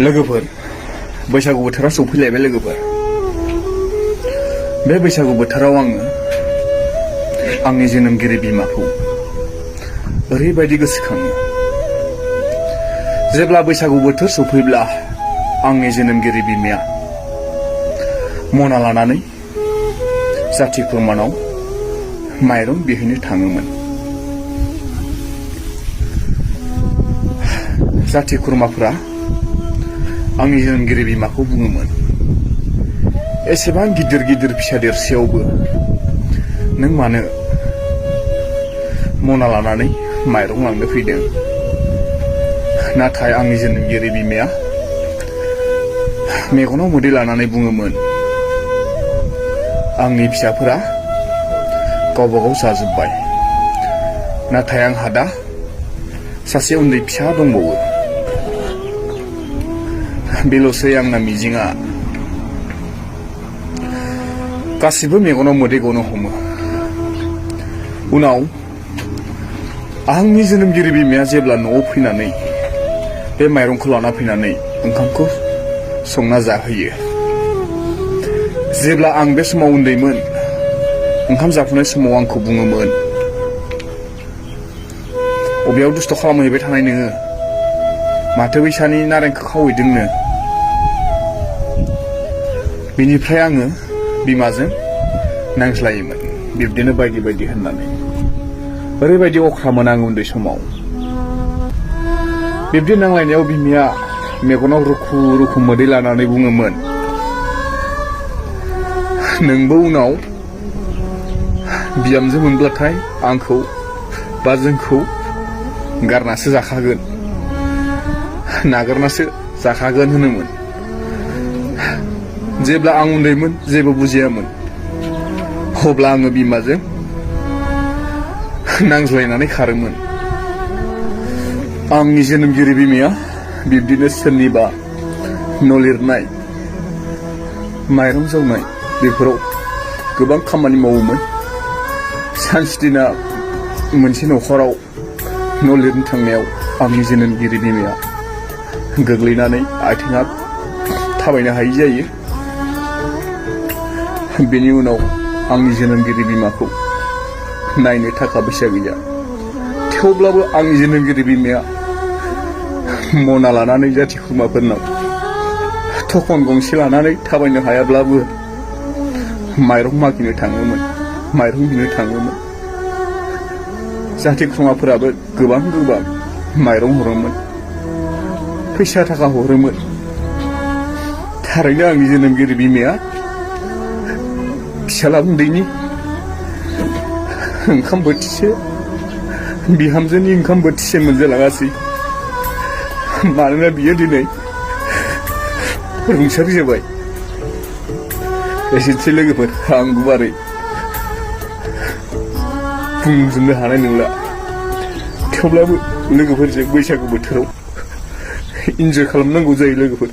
लोगोफोर बैसागु बोथोरा सफैलायबाय लोगोफोर। बे बैसागु बोथोराव आङो आंनि जोनोमगिरि बिमाखौ ओरैबायदि गोसोखाङो। जेब्ला बैसागु बोथोर सफैब्ला आंनि जोनोमगिरि बिमाया मना लानानै जाथि खुरमानाव माइरं बिहैनो थाङोमोन। जाथि खुरमाफोरा आंनि जोनोमगिरि बिमाखौ बुङोमोन, एसेबां गिदिर गिदिर फिसा देरसेयावबो नों मानो मना लानानै माइरं लांनो फैदों? नाथाय आंनि जोनोमगिरि बिमाया मेगनाव मोदै लानानै बुङोमोन, आंनि फिसाफोरा गावबा गाव जाजोब्बाय, नाथाय आंहा दा सासे उन्दै फिसा दंबावो। बेल'सै आंना मिजिंआ। गासिबो मेगनाव मोदै गनो हमो। उनाव आंनि जोनोमगिरि बिमाया जेब्ला न'आव फैनानै बे माइरंखौ लाना फैनानै ओंखामखौ संना जाहोयो। जेब्ला आं बे समाव उन्दैमोन, ओंखाम जाफुनाय समाव आंखौ बुङोमोन, अबेयाव दुस्थ' खालामहैबाय थानाय नोङो? माथो बैसानि नारेंखौ खावहैदोंनो? बिनिफ्राय आङो बिमाजों नांज्लायोमोन, बिब्दिनो बायदि बायदि होननानै। ओरैबायदि अख्रामोन आं उन्दै समाव। बिब्दि नांलायनायाव बिमाया मेगनाव रुखु रुखु मोदै लानानै बुङोमोन, नोंबो उनाव बिहामजो मोनब्लाथाय आंखौ बा जोंखौ गारनासो जाखागोन, नागारनासो जाखागोन होनोमोन। जेब्ला आं उन्दैमोन, जेबो बुजियामोन, अब्ला आङो बिमाजों नांज्लायनानै खारोमोन। आंनि जोनोमगिरि बिमाया बिब्दिनो सोरनिबा न' लिरनाय, माइरं जावनाय बेफोराव गोबां खामानि मावोमोन। सानसेदिना मोनसे न'खराव न' लिरनो थांनायाव आंनि जोनोमगिरि बिमाया गोग्लैनानै आथिङा थाबायनो हायै जायो। बेनि उनाव आंनि जोनोमगिरि बिमाखौ नायनो थाखा फैसा गैया। थेवब्लाबो आंनि जोनोमगिरि बिमाया मना लानानै जाथि खुरमाफोरनाव थखन गंसे लानानै थाबायनो हायाब्लाबो माइरं मागिनो थाङोमोन, माइरं बिनो थाङोमोन। जाथि खुरमाफोराबो गोबां गोबां माइरं हरोमोन, फैसा थाखा हरोमोन। थारैनो आंनि जोनोमगिरि बिमाया फिसाला उन्दैनि ओंखाम बोथिसे, बिहामजोनि ओंखाम बोथिसे मोनजालाङासै। मानोना बियो दिनै रुंसारि जाबाय। एसेनोसै लोगोफोर, आं गुवारै बुंजोबनो हानाय नंला। थेवब्लाबो लोगोफोरजों बैसागु बोथोराव इन्जय खालामनांगौ जायो लोगोफोर।